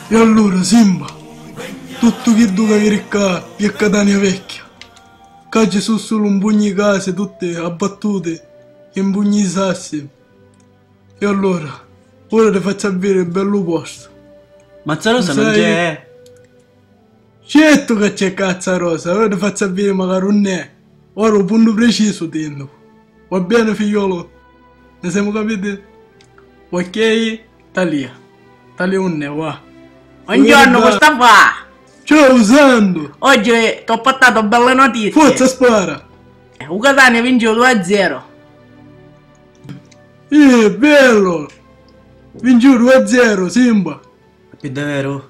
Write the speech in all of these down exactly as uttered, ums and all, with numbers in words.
E allura, Simba, tuttu chiddu ca viri ccà è Catania vecchia. Ccà ci su sulu un pugnu di casi, tutti abbattuti, e un pugnu di sassi. E allura, ora ti fazzu a viri un bellu postu. Mazzarosa non c'è? Certu ca c'è Cazzarosa, ora ti fazzu a viri macari unn'è. Ora u puntu precisu ti indicu. Va beni, figliolu? Ni semu capiti? Ok? Talia. Talia unn'è, va. Buongiorno, cu sta fa? Ciao, Sandu! Oggi t'ho portato belle notizie. Forza, spara! U Catania vince due a zero. Eh, bello! Vince due a zero, Simba! Pi daveru?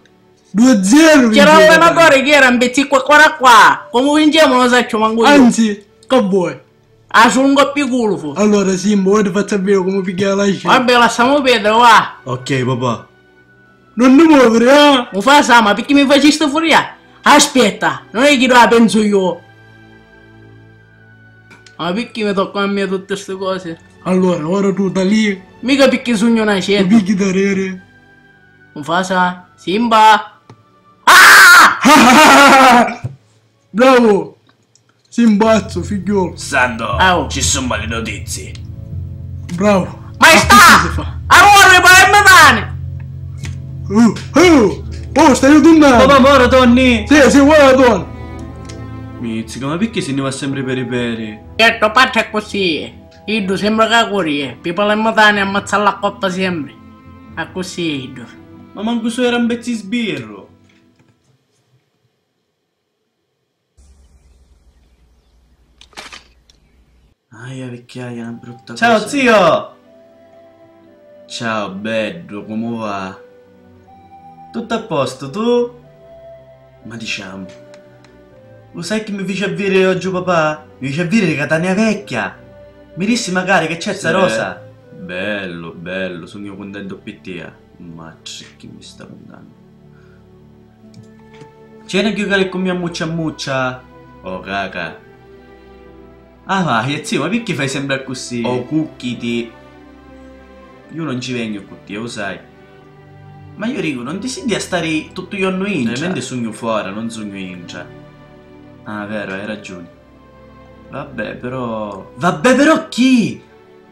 Due a zero. C'era l'allenatore chi era un pezzico ancora qua. Comu vincemu non sacciu mancu io. Anzi, che vuoi? Ah, sulu un coppi culu fu. Allora, Simba, ora ti fazzu a viri comu pigghiai la gente. Vabbè, lassamu perdere, va. Ok, papà. Non ti moviri, eh? U fa sa, ma picchì mi facisti furià? Aspetta, non è chi la pensu io. Ma picchì mi tocca a mia tutte ste cose? Allora, ora tu da lì. Mica picchì sugnu na ceddu. Picchì da rere. U fa sa, Simba. Ah! Bravo! Simbazzu, figghiolu. Sandu, ci su mali notizie. Bravo. Maestà! Allora mi pare me mani! Uh, uh, oh, stai tunnannu! Papà, mora, Tonni! Sì, sì, ora, Tonni! Mizzica, ma picchì si nni va sempri peri peri? Certu, patri è accussì. Iddu sembra ca curi, eh. Pipa le mutani e ammazza la coppa sempri. Accussì è iddu. Ma mancu su era un pezzi sbirru. Aia, vicchiaia, na brutta cosa. Ciao, zio! Ciao, beddu, comu va? Tuttu a postu, tu? Ma diciamo. Lu sai chi mi fici a viri oggi papà? Mi fici a viri Catania vecchia! Mi dissi macari che c'è Zza Rosa! Bellu, bellu, sugnu cuntentu pi tia. Matri, chi mi sta cuntannu? C'è na ghiucari cu mia muccia muccia? Oh, caca. Ah, vai, zio, ma picchì fai sempri accussì? Oh, cucchiti. Io non ci vegnu cu tia, u sai. Ma io dicu, non ti siddi a stari tuttu jornu intra? Veramente sugnu fora, non sugnu intra. Ah, vero, hai ragiuni. Vabbè, però. Vabbè, però chi?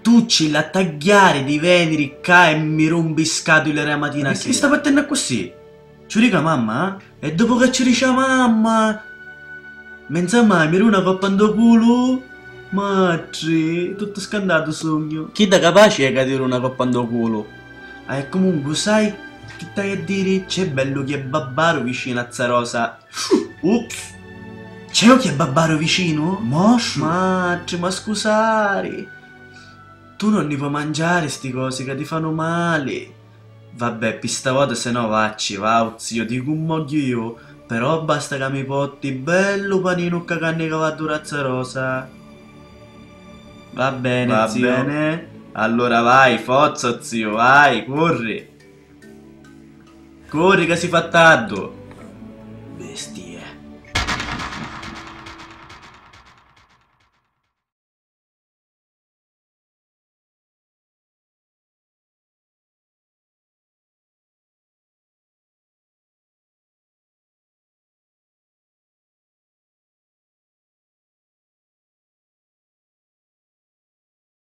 Tu ci l'ha tagghiari di veniri ccà e mi rumpi i scatuli ra matina a sira. Picchì sta fattennu accussì? Ci u dicu a mamma, eh? E dopu ca ci dici a mamma? Menza mai mi duna coppa ntô culu? Matri, tuttu scantatu sugnu. Chidda capaci è ca ti duna coppa ntô culu. Ah, e comunque, sai chi t'haiu a diri? C'è bellu chi è babbaru vicinu a zza Rosa. Ups! C'è u chi è babbaru vicinu? Mosciu! Matri, ma scusari! Tu non ni pò mangiari sti cosi ca ti fanu mali. Vabbè, pi sta vota se no vacci, va, u zio, ti cummogghiu iu, però basta ca mi potti bellu paninu ccà ca nni cavaddu ra zza Rosa. Va bene, zio. Va bene? Allura vai, fozza, zio, vai, curri. Curri ca si fa taddu. Bestia.